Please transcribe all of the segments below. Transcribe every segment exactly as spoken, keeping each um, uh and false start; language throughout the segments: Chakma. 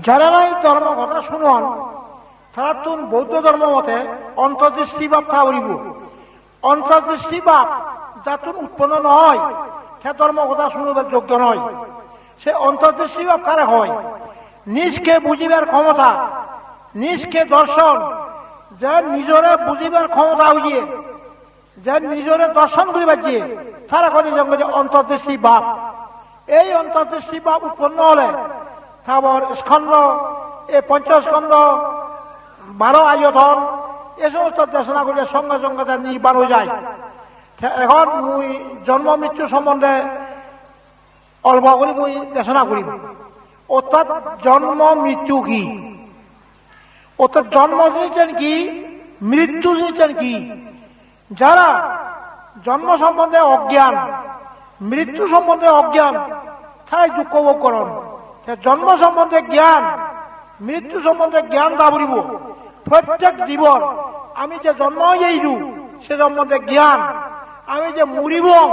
Jara nahi dhormo hoda sunon, tarattun Bouddho dhormo mote ontordristi bhab tha puribo. Ontordristi bhab jattun utponno no oi, te dhormo hoda sunobar joggo noi. Se ontordristi bhab kare hoi? Nijke bujibar khomota, nijke dorshon, je nijore bujibar khomota oye, je nijore dorshon guri pajje, tare hoi iyen hoide ontordristi bhab. Ei ontordristi bhab utponno ole, tabor skondho, ei poncho skondho, baro ayoton, ei somosto desona gorile songe songe te nirban oi jai. Te ekhon mui jonmo mrittu sombonde olpo guri mui desona gurim. Orthat jonmo mrittu hi? Orthat jonmo jinissan hi, mrittu jinissan hi? Jara jonmo sombonde ogyan, mrittu sombonde ogyan, tarai dukko bhog goron. Te jonmo sombonde gyan, mrittu sombonde gyan tha puribo. Prottek jibon ami je jonmo oye idu, se sombonde gyan, ami je muribong,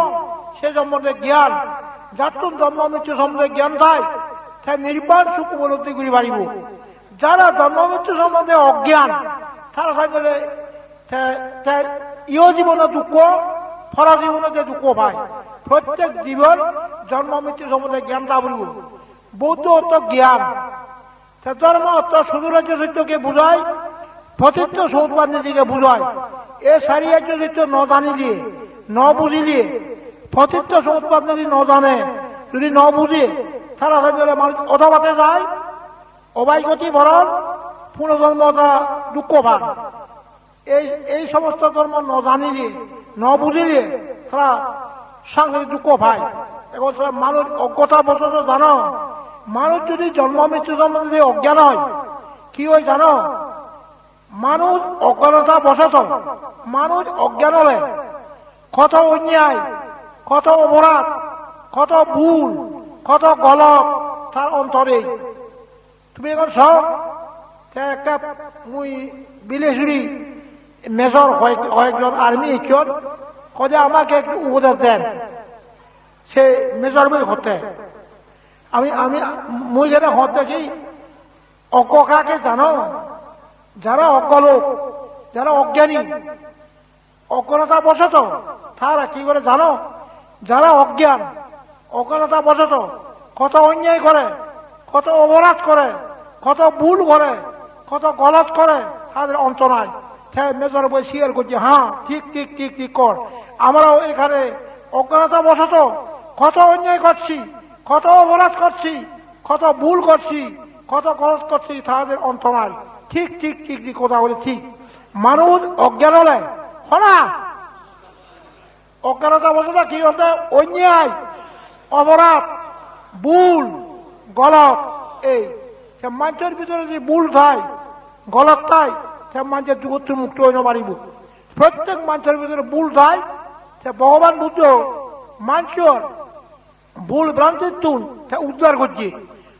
se sombonde gyan. Jattun jonmo mrittu sombonde gyan thai, te nirban suk upolobdhi guri paribo. Jara jonmo mrittu sombonde ogyan, tara sannole te, te iyo jibono dukko, poro jibono je dukko pai. Prottek jibon jonmo mrittu sombonde gyan tha puribo. Bouddho ortho gyan. Te dhormo ortho sudhu rajyo sottoke bujai, potitto somudpad nidike bujai. Ei sari rajyo sotto no janile, no bujile, potitto somudpad nidi no jane, judi no buje, tara sannole manuj odhopate jai, obai goti poron, punojonmo tara dukko pan. Ei, ei somosto dhormo no janile, no bujile, tara sangsari dukko pai. Ekhon tara manuj oggota bojoto jano, manuj judi jonmo mrittu sombonde judi ogyan oi, hi oi jano? Manuj ogyanota bojoto, manuj ogyan ole, hoto onyai, hoto oporad, hoto bul, hoto golot tar onto nei. Tumi ekhon so, te ekka mui Bilesuri major hoyek, hoyekjon army ecchon, hoide amake ekku upodes den. Se major boi hotte. Ami, ami, mui jene hotte ki, oggo kake jano? Jara oggo lok, jara ogyani, ogyanota bojoto tara hi gore jano? Jara ogyan, ogyanota bojoto hoto onyai gore, hoto oporad gore, hoto bul gore, hoto golot gore, tader onto nei. Te major boi siyar gojje, ha, thik, thik, thik, thik hor. Amrao ekhane ogyanota bojoto hoto onyai gorchi, hoto oporad gorchi, hoto bul gorchi, hoto golot gorchi, tader onto nei. Thik, thik, thik, thik, hoda hoide thik. Manuj ogyan ole, hona? Ogyanota bojoto hi hoide? Onyai, oporad, bul, golot, ei. Te manjor bidire judi bul thai, golot thai, te manje dugottun mukto oi no paribo. Prottek manjor bidire bul thai, te Bhogoban Buddho manjor bul bhrantittun te uddar gojje.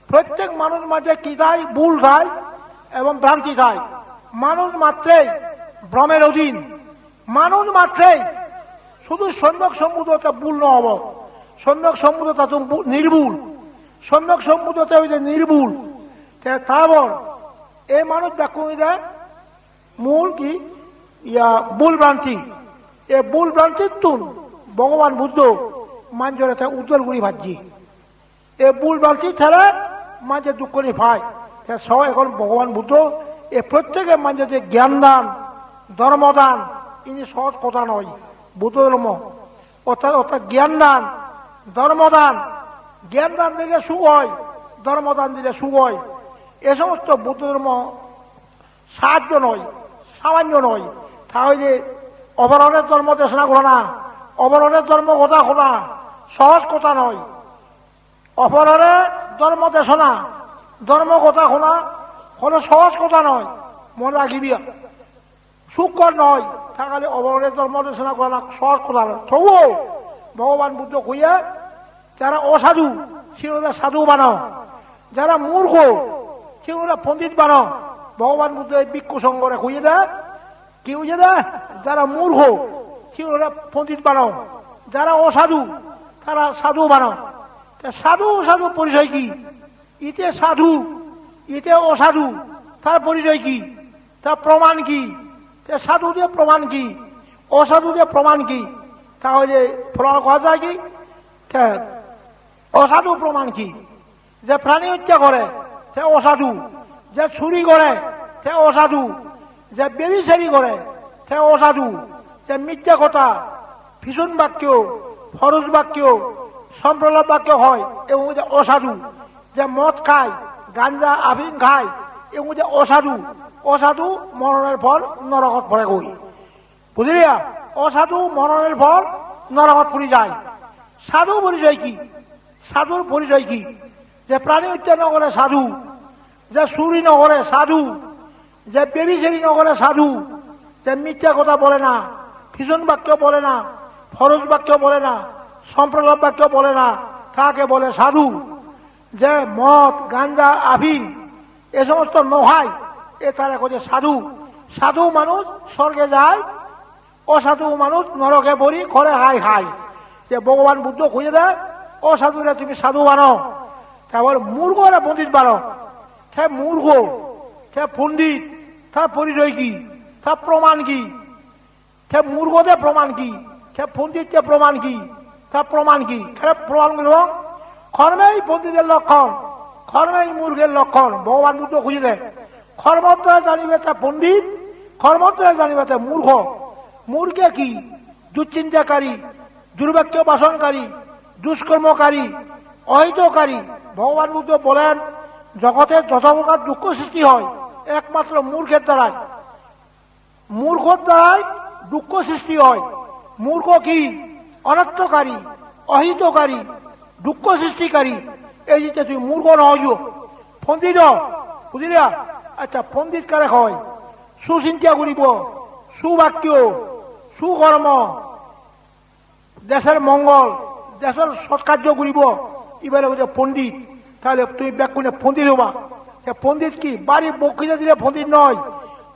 Prottek manuj majhe hi thai? Bul thai ebong bhranti thai. Manuj matrei bhromor odhin. Manuj matrei, sudu somyok sombuddho te bul no obo. Somyok sombuddho tattun bu-, nirbul. Somyok sombuddho te hoide nirbul. Te tar por ei manuj bekkun hoide mul hi? Iya, bul bhranti. Ei bul bhrantittun Bhogoban Buddho manjore te uddar guri pajje. Ei bul bhranti thele manje dukkani pai. Te so ekhon Bhogoban Buddho ei protteke manje je gyan dan, dhormo dan, ini sohoj hoda noi. Buddho dhormo, orthat, orthat gyan dan, dhormo dan, gyan dan dile suk oi, dhormo dan dile suk oi. Ei somosto Buddho dhormo sahajjo noi, samanyo noi. Tahole oporore dhormo desona gorana, oporore dhormo hoda hona sohoj hoda noi. Oporore dhormo desona, dhormo hoda hona hono sohoj hoda noi, mone ragibi. Sukkor noi, tahole oporore dhormo desona gorana sohoj hoda noi. Tobuo Bhogoban Buddho hoye, jara osadhu, sigunore sadhu bano. Jara murkho, sigunore pondit bano. Bhogoban Buddho ei bhikkhu songhore hoyede, hi hoyede? Jara murkho, sigunore pondit bano. Jara osadhu, tara sadhu bano. Te sadhu, sadhu porisoy hi? Ite sadhu, Ite osadu, tar porichoy ki? Tar proman ki? Te sadu de proman ki? Osadu de proman ki? Tahole proman kowa jai ki? Te osadu proman ki? Je prani hottya gore, te osadu. Je suri gore, te osadu. Je bebisari gore, te osadu. Je micche kotha, pisun bakyo, porus bakyo, somprolop bakyo hoy, egun hoide osadu. Je mod khai, ganja, aphing khai, egun hoide osadu. Osadu moronor por norogot poregoi. Bujiliya? Osadu moronor por norogot puri jai. Sadu porichoy ki? Sadur porichoy ki? Je prani hottya no gore sadu, je suri no gore sadu, je bebisari no gore sadu, je micche kotha bole na, pisun bakyo bole na, porus bakyo bole na, somprolop bakyo bole na, take bole sadu. Je mod, ganja, aphing, e somosto no hai, e tare hoide sadu. Sadu manuj sorge jai, osadu manuj noroge pori gore hai hai. Je Bhogoban Buddho hoyede, osadure tumi sadu bano, te abar murkhore pondit bano. Te murkho, te pondit, tar porichoy ki? Tar proman ki? Te murkho de proman ki? Te pondit de proman ki? Tar proman ki? Kene proman guribo? Kormei ponditor lokkon, kormei murkher lokkon. Bhogoban Buddho hoyede, kormor dara janibe te pondit, kormor dara janibe te murkho. Murkhe ki? Duschintakari, durbakyo bhasonkari, duskormokari, ohitokari. Bhogoban Buddho bolen, jogote joto prokar dukkho sristi hoy ekmatro murkher darai. Murkhor darai dukkho sristi hoy. Murkho ki? Onottokari, ohitokari, dukkho sristikari. Ei je tumi murkho no oiyo, pondit o, bujiliya? Accha, pondit kare hoy? Susinta guribo, subakyo, sukormo, dejor mongol, dejor sot karjo guribo, ibare hoide pondit. Tahole tumi bekkune pondit oba. Te pondit ki? Bari bokkita dile pondit noi.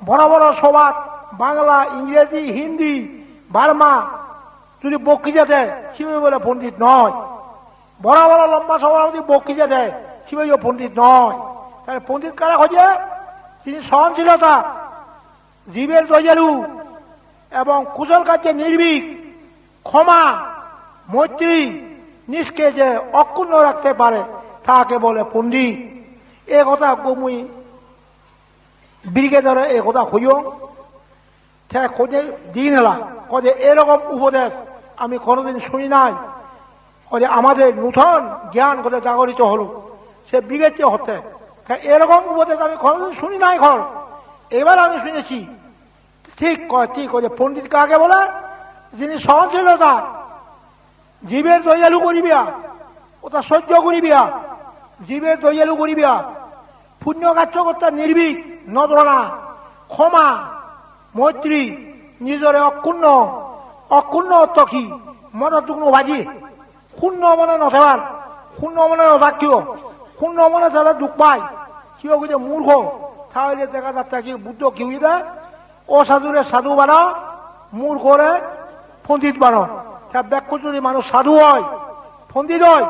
Boro boro sobhat, Bangla, Ingreji, Hindi, Barma, judi bokkita de, sibe bole pondit noi. Boro boro lomba sobhat judi bokkita de, sibeyo pondit noi. Tahole pondit kare hoide? Jini sohonsilota, jiber doyalu ebong kusol kajje nirbhik, khoma, moitri, niske je okkunno rakte pare, take bole pondit. E kotha ekko mui brigedore e kotha hoyong. Te hoide dinela, hoide erokom upodesh ami honodin suni nai. Hoide amader nuton gyan hoide jagorito holo. Se brigedye hotte, te erokom upodesh ami honodin suni nai hor. Ebar ami sunechi. Thik hoy, thik hoy, je pondit kake bole? Jini sohonsilota, jiber doyalu guriba, ota sojjo guriba, jiber doyalu guriba, punyo kajjo gotte nirbhik, no dorana, khoma, moitri, nijore okkunno, okkunno ortho ki? Mono duk no baji. Hunno mone no thebar, hunno mone no thakkiyo, hunno mone thele duk pai. Sibe hoide murkho. Tahole dega jatte ki Buddho hi hoyede? Osadure sadu bana, murkhore pondit bana. Ta bekkun judi manuj sadu oi, pondit oi,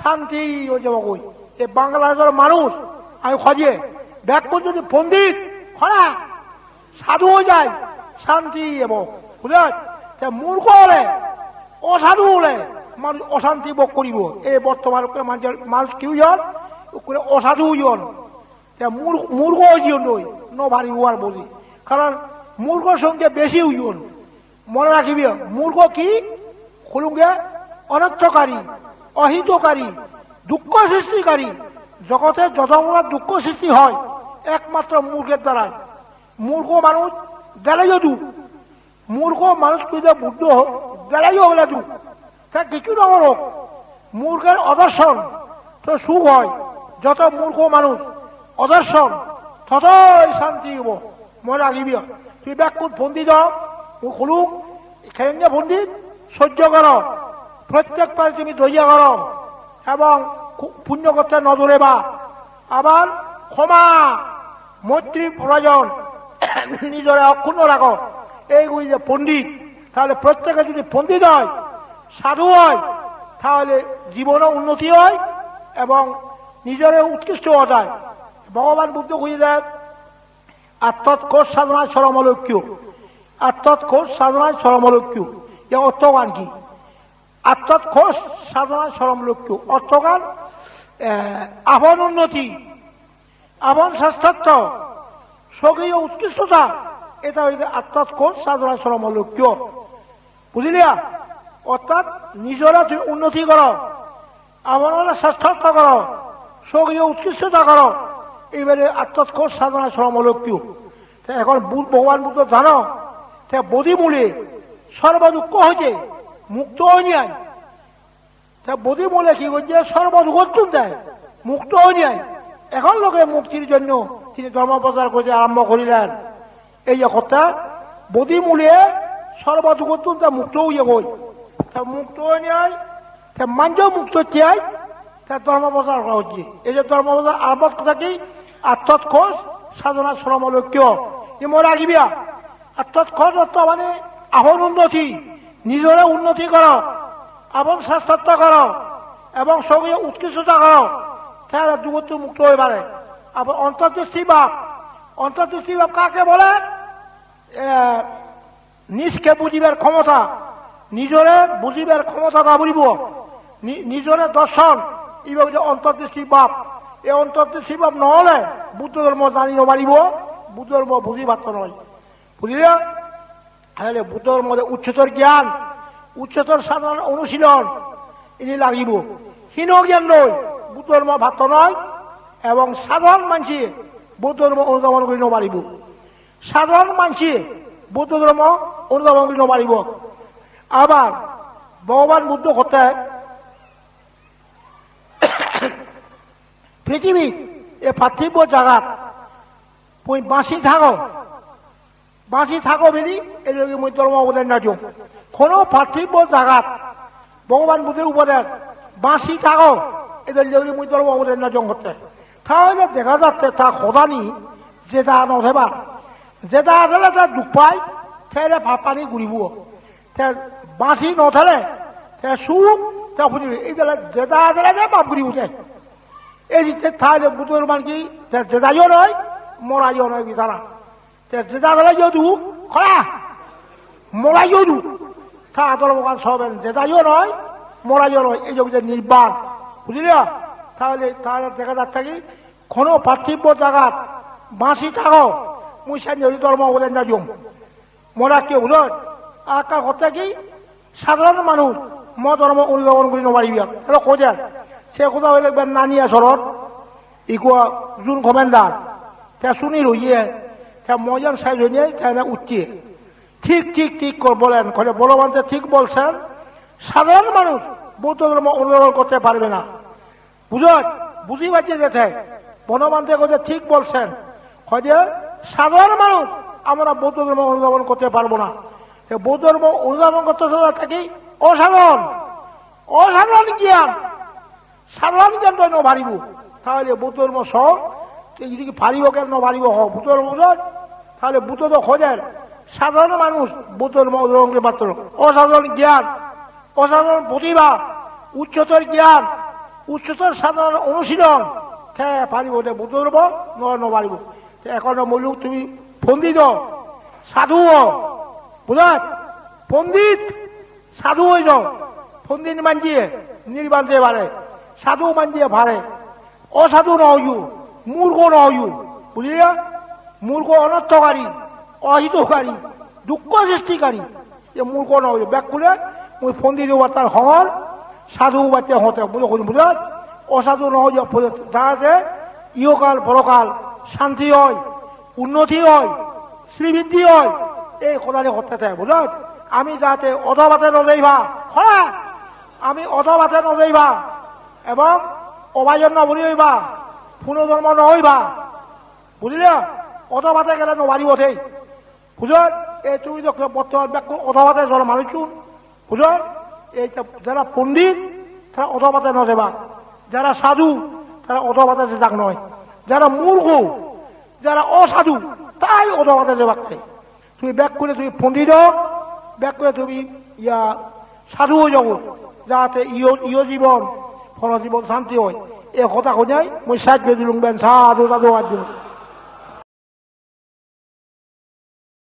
santi oi jebogoi. E Bangladeshor manuj, ami hoje, bekkun judi pondit, hona, sadu oi jai, santi ebo. Bujhoj? Te murkho ole, osadu ole, manuj osanti bhog guribo. Ei bortoman ukkore manjor, manuj hi oyon? Ukkore osadu oyon. Te mur-, murkho oyon noi, no paribo ar boli. Karon murkhor songkha besi oyon. Mone ragibe, murkho hi? Hulunge onottokari, ohitokari, dukkho sristikari. Jogote joto prokar dukkho sristi oi, ekmatro murkhor darai. Murkho manuj geleyo duk. Murkho manuj hoide Buddho, geleyo bole duk. Te hissu no gorok. Murkhor odorson to suk oi. Joto murkho manuj odorson, totoi santi obo. Mone ragibe. Tumi bekkun pondit o, mui hulung, kene pondit, sojjo goro. Prottek pare tumi doya goro. Ebong ku-, punyo gotte no doreba. Abar khoma, moitri proyojon, nijore okkunno rago. Ei hoide pondit. Tahole protteke judi pondit oi, sadu oi, tahole jibono unnoti oi ebong nijore utkrishto owa jai. Bhogoban Buddho hoyede, attot khoj sadhonai soromo lokyo. Attot khoj sadhonai soromo lokyo. Ye orthogan hi? Attot khoj sadhonai soromo lokyo. Orthogan, eh, apon unnoti, apon sresthotto, soggiyo utkrishtota, eta hoyede attot khoj sadhonai soromo lokyo. Bujiliya? Orthat nijore tumi unnoti goro, aponore sresthotto goro, soggiyo utkrishtota goro, ibere attot khoj sadhonai soromo lokyo. Te ekhon Bu-, Bhogoban Buddho jano, te bodhi mule sorbo dukko hoite mukto oinei ai. Te bodhi mule hi gojje? Sorbo dugottun te mukto oinei ai. Ekhon loge muktir jonno tini dhormo prochar gorite arambho gorilen. Ei je hotte, bodhi mule sorbo dugottun te mukto oiye goi. Te mukto oinei ai, te manjo mukto oiye ai, te dhormo prochar gora ojje. Ei je dhormo prochar arambho hotte hi? Attot khoj sadhonai soromo lokyo. Ei mone ragiba. Attot khoj ortho mane apon unnoti, nijore unnoti goro, apon sresthotto goro, ebong soggiyo utkrishtota goro, tale dugottun mukto oi pare. Abar ontordristi bhab, ontordristi bhab kake bole? Eh, nijke bujibar khomota, nijore bujibar khomota tha puribo, ni-, nijore dorson, ibe hoide ontordristi bhab. Ei ontordristi bhab no ole Buddho dhormo jani no paribo, Buddho dhormo buji patto noi. Bujile? Tahole Buddho dhormo de ucchotor gyan, ucchotor sadhonar onushilon ini lagibo. Hino gyan loi Buddho dhormo patto noi, ebong sadhoron manje Buddho dhormo onudhamon gori no paribo. Sadhoron manje Buddho dhormo onudhamon gori no paribo. Abar Bhogoban Buddho hotte, prithibit, ei parthibo jagat mui baji thago, baji thago bili, ei loge mui dhormo upodes no diyong. Hono parthibo jagat Bhogoban Buddhor upodes, baji thago, ei loge mui dhormo upodes no diyong hotte. Tahole dega jatte ta hodani jeda no thebar. Jeda thele ta duk pai, te pap pani guribo. Te baji no thele, te suk, te hujuli, ei thele jeda thele te pap guribo te. Ei jitte tahole Buddho dhormo hi, te jedayo noi, morayo noi bitara. Te jeda thele yo duk, hola, morayo duk. Ta dhormogan soben jedayo noi, morayo noi, ei je nirban. Bujile? Tahole, tahole dega jatte hi, hono parthibo jagat baji thago, mui senne guri dhormo upodes no diyong. Mora ke bujot? Akkal hotte hi, sadhoron manuj mo dhormo onudhamon gori no paribe. Aro hoder. Se hoda hoile ekbar Naniya sorot, ikko zone commander. Te suni roiye, te moiyan sai jone, te na utte. Thik, thik, thik kor bolen, hole Bhogobante thik bolsen, sadhoron manuj Buddho dhormo onudhamon gorte parbe na. Bujot, buji pajje je te. Bhogobante hoide thik bolsen. Hoide sadhoron manuj amra Buddho dhormo onudhamon gorte parbo na. Te Buddho dhormo onudhamon gorte sala thaki osadhoron, osadhoron gyan, sadhoron gyan to no paribo. Tahole Buddho dhormo so, te jodi paribo, ken no paribo ho, Buddho dhormo bujot. Tahole Buddho to hoder, sadhoron manuj Buddho dhormo onudhamon gori patto. Osadhoron gyan, osadhoron protibha, ucchotor gyan, ucchotor sadhonar onushilon, te paribo de Buddho dhormo, no, no paribo. Te ekhon muluk tumi pondit o, sadhu o, bujot? Pondit, sadhu oi jo. Pondit manje nirban jei pare, sadhu manje pare. Osadhu no oiyo, murkho no oiyo. Bujile? Murkho onorthokari, ohitokari, dukkho srishtikari. Ei murkho no oiyo. Bekkune mui pondit obar tar hongor, sadhu obatte hote. Bujo hon bujot? Osadhu no oiyo, jate ihokal porokal shanti oi, unnoti oi, sribriddhi oi. Ei hodani hotte te, bujot? Ami jate odhopathe no jei ba, hora? Ami odhopathe no jei ba. Ebong obayon no puri oi ba, punojonmo no oi ba. Bujile? Odhopathe gele no paribo te. Bujot? Ei tumi to bortoman bekkun odhopathe jor manuchun. Bujot? Ei je jara pondit, tara odhopathe no jebak. Jara sadhu, tara odhopathe jedak noi. Jara murkho, jara osadhu, tai odhopathe jebak te. Tumi bekkune tumi pondit o, bekkune tumi iya sadhu oi jago, jate iyo, iyo jibon, poro jibon shanti oi. E hoda honei mui saj de dilung ben, sadu sadu gaj dilung.